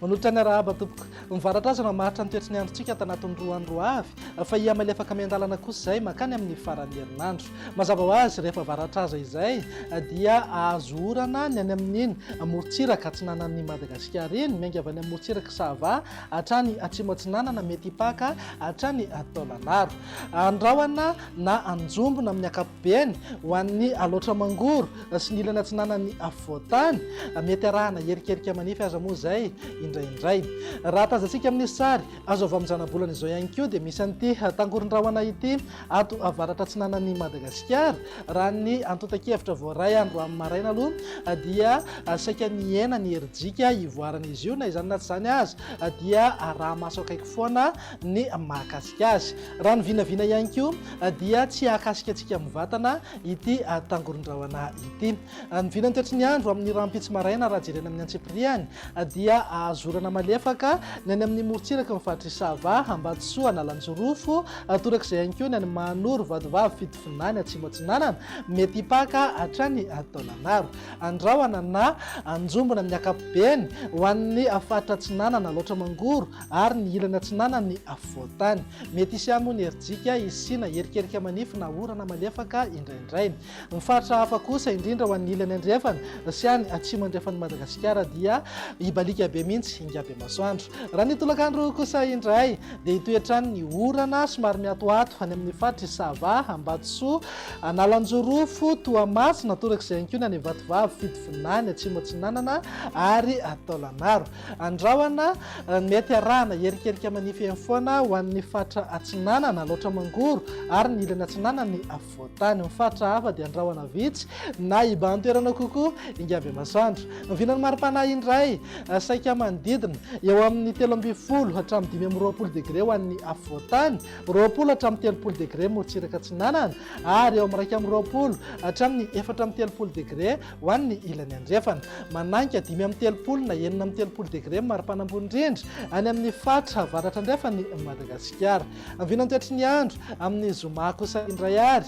Manolotra ny arahaba tompoko. Ny varatraza no hamaritra ny toetry ny androntsika ato anatin'ny roa andro ho avy, fa hihamalefaka miandalana kosa izay mankany amin'ny faran'ny herinandro. Mazava ho azy, rehefa varatraza izay dia hahazo orana ny any amin'iny morontsiraka atsinanan'i Madagasikara iny, miainga avy any amin'ny morontsirak'i Sava hatrany atsimo atsinanana, mety hipaka hatrany Taolagnaro. Andrahona na anjombona amin'ny ankapobeny ho an'ny Alaotra Mangoro sy ny ilany atsinanan'ny afovoan-tany, mety arahana erikerika manify aza moa izay indraindray. Raha tazantsika amin'ny sary azo avy amin'ny zanabolana izao ihany koa dia misy an'ity tangoron-drahona ity ato avaratra atsinanan'i Madagasikara. Raha ny antontan-kevitra voaray androany maraina aloha dia saika nihena ny herijika ivoaran'izy io, na izany na tsy izany aza dia araha-maso akaiky foana ny mahakasika azy. Raha ny vinavina ihany koa dia tsy hahakasika antsika mivantana ity tangoron-drahona ity. Ny vinan'ny toetry ny andro amin'ny rahampitso maraina raha jerena amin'ny antsipiriany dia azo orana malefaka ny any amin'ny morontsiraky ny faritr'i Sava, Ambatosoa, Analanjirofo, torak'izay ihany koa ny any Mahanoro, Vatovavy, Fitovinany, Atsimo Atsinanana, mety hipaka hatrany Taolagnaro. Andrahona na anjombona amin'ny ankapobeny ho an'ny faritra Atsinanana, Alaotra Mangoro, ary ny ilany atsinanan'ny afovoan-tany. Mety hisy ihany moa ny herijika hisiana erikerika manify na orana malefaka indraindray. Ny faritra hafa kosa, indrindra ho an'ny ilany andrefana sy any atsimo andrefan'i Madagasikara dia hibaliaka be mihitsy ingabe masoandro. Raha ny tolakandro kosa indray dia hitohy hatrany ny orana somary miatoato any amin'ny faritr'i Sava, Ambatosoa, Analanjirofo, Toamasina, torak'izay ihany koa ny any Vatovavy, Fitovinany, Atsimo Atsinanana ary Taolagnaro. Andrahona, mety arahana erikerika manify eny foana ho an'ny faritra atsinanana, Alaotra Mangoro, ary ny ilany atsinanan'ny afovoan-tany. Ny faritra hafa dia andrahona vitsy na hibahan-toerana kokoa ingabe masoandro. Ny vinan'ny mari-pana indray, saika manodidina eo amin'ny 13 hatramin'ny 25 degre ho an'ny afovoan-tany, 20 hatramin'ny 30 degre morontsiraka atsinanana, ary eo amin'ny 21 hatramin'ny 34 degre Ho an'ny ilany andrefana, manainga 35 na 36 degre ny maripana ambony indrindra any amin'ny faritra avaratra andrefan'i Madagasikara. Ny vinantoetry ny andro amin'ny zoma kosa indray ary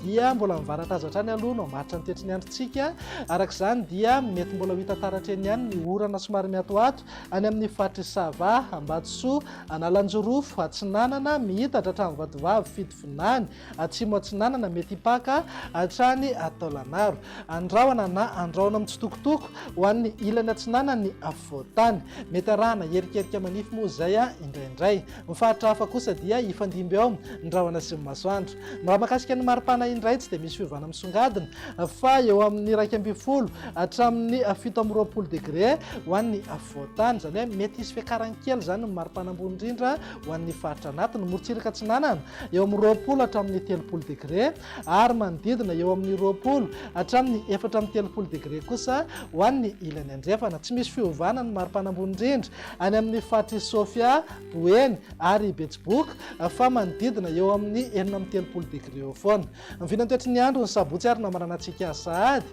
dia mbola mivaratra azy hatrany aloha no hamaritra ny toetry ny androntsika. Araka izany dia mety mbola ho hita taratra eny ihany ny orana somary miatoato any amin'ny faritr'i Sava, Ambatosoa, Analanjirofo, Atsinanana, mihitatra hatramin'ny Vatovavy, Fitovinany, Atsimo Atsinanana mety hipaka hatrany Taolagnaro. Andrahona na andrahona mitsitokotoko ho an'ny ilany atsinanan'ny afovoan-tany. Mety arahana erikerika manify moa izay indraindray. Ny faritra hafa kosa dia hifandimby ao ny rahona sy ny masoandro. Raha mahakasika ny maripana indray tsy dia misy fiovana misongadina fa eo amin'ny 11 hatramin'ny 27 degre ho an'ny afovoan-tany. Izany hoe mety hisy fiakarany kely izany ny maripana ambony indrindra ho an'ny faritra anatiny. Morontsiraka atsinanana eo amin'ny 20 hatramin'ny 30 degre ary manodidina eo amin'ny 20 hatramin'ny 34 degre kosa ho an'ny ilany andrefana. Tsy misy fiovana ny maripana ambony indrindra any amin'ny faritr'i Sofia, Boeny ary Betsiboka fa manodidina eo amin'ny 36 degre eo foana. Ny vinantoetry ny andro ny sabotsy ary namaranantsika azy sahady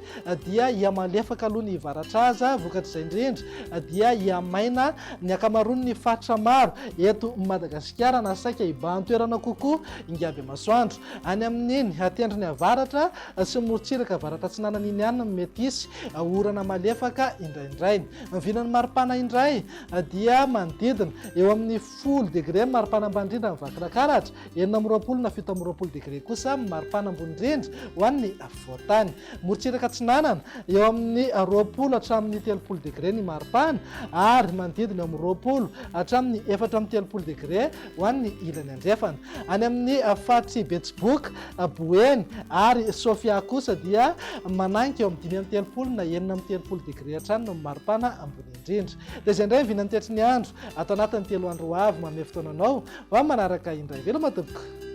dia hihamalefaka aloha ny varatraza, vokatr'izay indrindra dia hihamaina ny ankamaroan'ny faritra maro eto Madagasikara na saika hibahan-toerana kokoa ingaby masoandro. Any amin'iny tendrony avaratra sy morontsiraka avaratra atsinanana iny ihany no mety hisy orana malefaka indraindray. Ny vinan'ny maripana indray dia manodidina eo amin'ny 10 degre ny maripana ambany indrindra ny Vakinankaratra, 26 na 27 degre kosa ny maripana ambony indrindra ho an'ny afovoan-tany. Morontsiraka atsinanana, eo amin'ny 20 hatramin'ny 30 degre ny maripana ary manodidina eo amin'ny 20 hatramin'ny 34 degre ho an'ny ilany andrefana. Any amin'ny faritr'i Betsiboka, Boeny ary Sofia kosa dia manainga eo amin'ny 35 na 36 degre hatrany ny maripana ambony indrindra. Dia izay indray ny vinan'ny toetry ny andro ato anatin'ny telo andro ho avy. Manome fotoana anao ho amin'ny manaraka indray. Veloma tompoko.